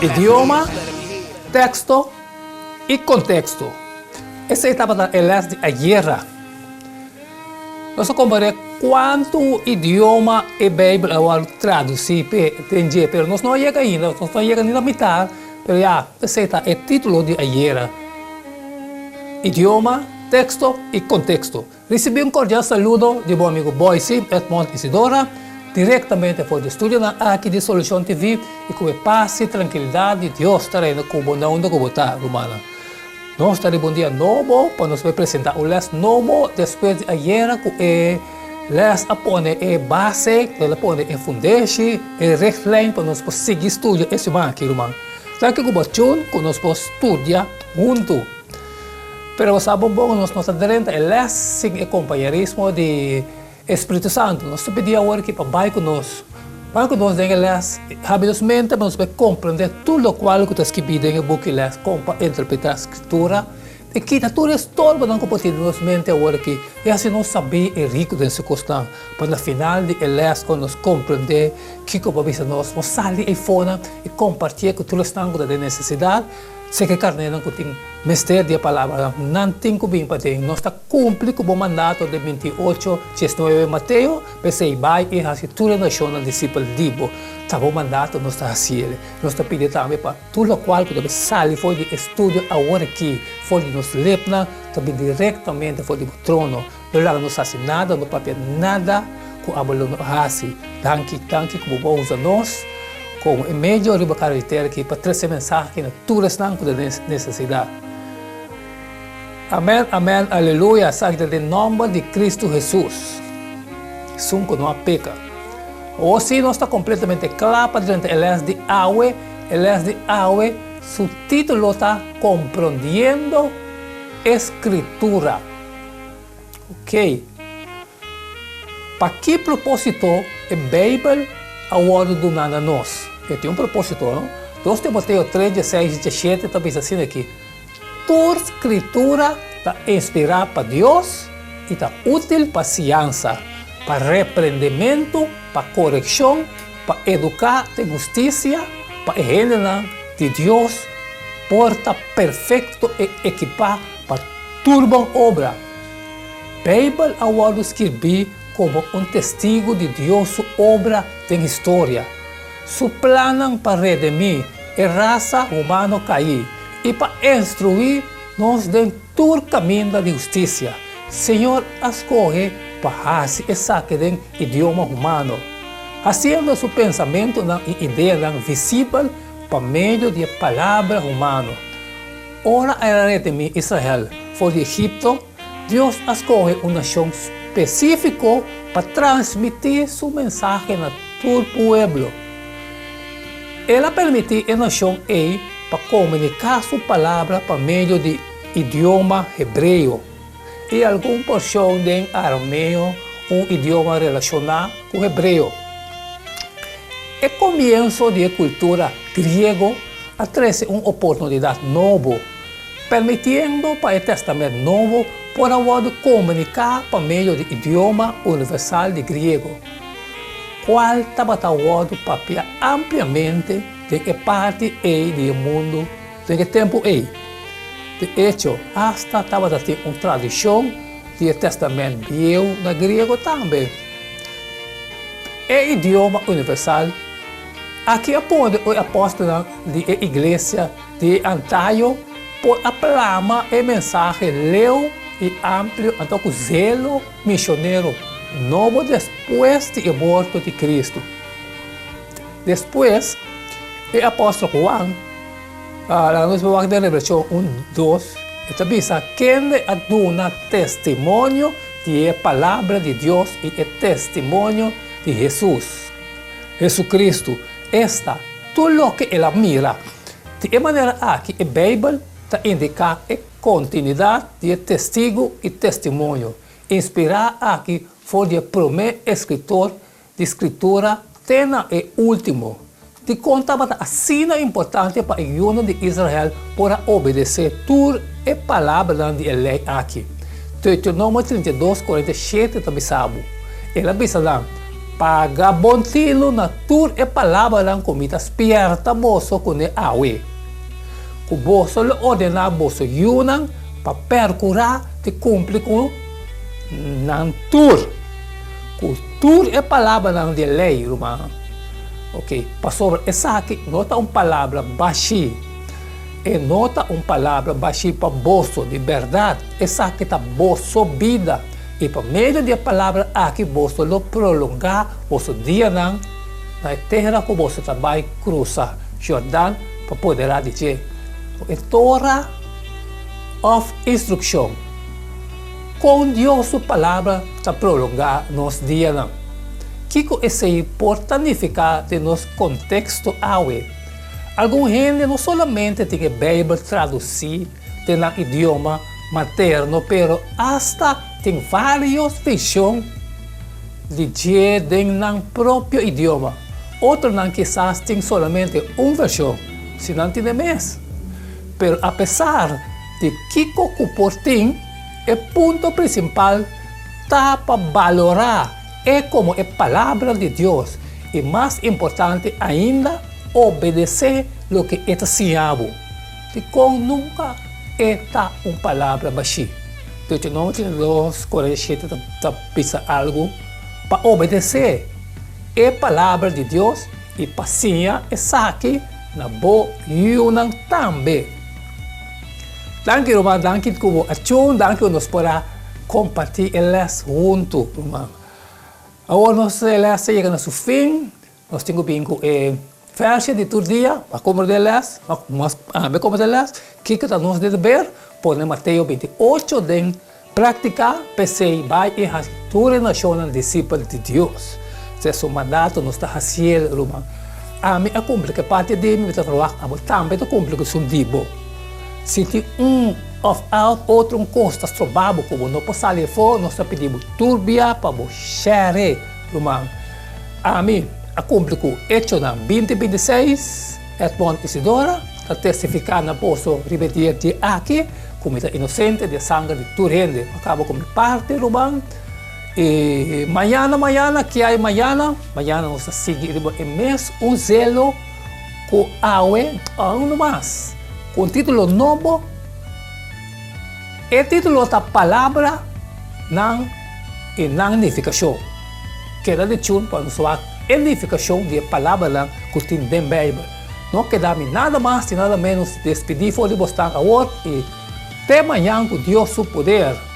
Idioma, teksto i konteksto. Esei tabata e lès di ayera. Nos a kompar'é kuantu idioma e Beibel a wòrdu tradusí p'e den dje, pero nos no a yega ainda, nos no a yega ni na mitar, pero ya, esei ta e título di ayera, Idioma, teksto i konteksto. Risibí un kordial saludo di bo amigu Boysie Edmond Isidora, direktamente for di estudionan aki di Solucion TV i ku e pas i trankilidat di Dios ta reina ku bo na unda ku bo ta, rumannan. Nos ta riba un dia nobo pa nos bai presentá un lès nobo despues di ayera ku e lès a pone e base, el a pone e fundeshi, e richtlijn pa nos por sigui studia e siman aki, ruman. Danki ku bo a tune ku nos por studia huntu. Pero bo sa bon bon nos no ta drenta e lès sin e kompañerismo di e Spiritu Santu. Nos ta pidi awor ki pa bai ku nos, bai ku nos den e lès, habri nos mente pa nos por komprendé tur lokual ku ta skibí den e buki lès kon pa interpretá Skritura i kita tur e estorbonan ku por tin den nos mente awor aki i hasi nos sabí i riku den su kosnan pa na final di e lès ora nos komprendé kiko bo a bisa nos, nos sali eifonan i kompartié ku tur esnan ku ta den nesesidat. Seke e karnénan ku tin mester di e palabranan, nan tin ku bin paden. Nos ta kumpli ku bo mandato den 28, 19 Mateo, p'esei bai i hasi tur e nashonnan disipel di bo. Ta bo mandato, nos ta hasiel. Nos ta pidi tambe pa tur lokual ku ta bin sali for di e studio awor aki, for di nos lepnan, ta bin direktamente for di bo trono. No laga nos hasi nada, no papia nada ku abo lo no hasi. Danki, danki ku bo por usa nos komo e medio riba kara di tera aki pa trese mensahe aki na tur esnan ku ta den nesesidat. Amen, amen, aleluya, esaki ta den nòmber di Kristu Hesus, esun ku no a peka. Awor si nos ta kompletamente kla pa drenta e lès di awe, e lès di awe su título ta Komprondiendo e Skritura. Ok. Pa ki propósito e Beibel a wòrdu duná na nos? E tin un propósito, no? Dos Timoteo tres, dieseis i diesshete ta bisa asina aki, Tur Skritura ta inspirá pa Dios i ta útil pa siansa, pa reprendementu, pa korekshon, pa eduká den hustisia, pa e hendenan di Dios por ta perfekto i ekipá pa tur bon obra. Beibel a wòrdu skirbí komo un testigu di Dios su obra den historia, su plannan pa redemí e rasa humano kaí i pa instruí nos den tur kaminda di hustisia. Señor a skohe pa hasi esaki den idioma humano, hasiendo su pensamentunan i ideanan visibel pa medio di e palabra humano. Ora el a redimí Israel for di Egipto, Dios a skohe un nashon spesífiko pa transmití su mensahe na tur pueblo. El a permití e nashon ei pa komuniká su palabra pa medio di idioma hebreo i algun porshon den arameo, un idioma relashoná ku hebreo. E komienso di e kultura griego a trese un oportunidat nobo, permitiendo pa e Tèstamènt Nobo por a wòrdu komuniká pa medio di idioma universal di griego, kual tabata wòrdu papia ampliamente den e parti ei di e mundu den e tempu ei. De echo, asta tabata tin un tradishon di e Tèstamènt Bieu na griego tambe. E idioma universal Aki a pone e apòstelnan di e iglesia di e antayo por a plama e mensahe leu i amplio anto ku zelo misionero nobo despues di e morto di Kristu. Despues, e apòstel Huan, laga nos wak den Revelashon un, dos, e ta bisa, Kende a duna testimonio di e palabra di Dios i e testimonio di Hesus. Jesucristo, esta, tur loke el a mira. Di e manera aki e Bijbel ta indica e continuidad di e testigo y testimonio inspira aki for di e prome escritor di Scritura te na e ultimo. Dicon tabata asina importante pa e yunan di Israel por a obedece tur e palabranan di e ley aki? Deuteronomio 32, 47 ta bisa bo, El a bisa nan. Paga bon tinu na tur e palabranan ku mi ta spièrta boso kuné awe, ku boso lo ordená boso yunan pa pèrkurá di kumpli ku nan tur, ku tur e palabranan di e lei, ruman. Oke, pasobra esaki no ta un palabra bashí, e no ta un palabra bashí pa boso, di bèrdat esaki ta boso bida. I pa medio di e palabra aki boso lo prolongá boso dianan na e tera ku boso ta bai krusa Jordan pa poderá di dje. E Tora òf instrukshon. Kon Dios su Palabra ta prolongá nos dianan? Kiko esei por ta nifiká den nos konteksto awe? Algun hende no solamente tin e Beibel tradusí den nan idioma materno pero asta tin vários vershon di dje den nan propio idioma. Otronan kisas tin solamente un vershon, si nan tin e mes. Pero apesar di kiko ku por tin, e punto prinsipal ta pa balorá e komo e Palabra di Dios i mas importante ainda, obedesé loke e ta siña bo. Dikon nunka e ta un palabra bashí? Deuteronomio 32, 47 ta bisa algu pa obedesé e palabra di Dios i pa siña esaki na bo yunan tambe. Danki ruman, danki ku bo a tune, danki ku nos por a kompartí e lès huntu ruman. Awor nos e lès ta yega na su fin. Nos tin ku bin ku e vèrsje di tur dia pa komprendé lès, mas ami komprendé lès, kiko ta nos deber, pone Mateo 28 den práktika, p'esei bai i hasi tur e nashonnan disipel di Dios. Esei su mandato, nos ta hasiel, ruman. Ami a kumpli ku e parti di mi, mi ta ferwagt abo tambe ta kumpli ku esun di bo. Si tin un òf otro un kos ta stroba bo ku bo no por sali afó, nos ta pidi bo tur bia pa bo share, ruman. Ami a kumpli ku Echonan 20 26, Edmond Isidora ta testifiká na boso riba e dia di aki ku mi ta inosente di e sanger di tur hende. Mi a kaba ku mi parti, ruman. I mañana, mañana, ke hay mañana? Mañana nos ta sigui riba e mes un zelo ku awe, aun no mas, ku un título nobo. E título ta Palabra nan i nan nifikashon. Keda di tune pa nos wak e nifikashon di e palabranan ku tin den Beibel. No keda mi nada mas i nada ménos despidí for di bosnan awor i te mañan ku Dios su poder.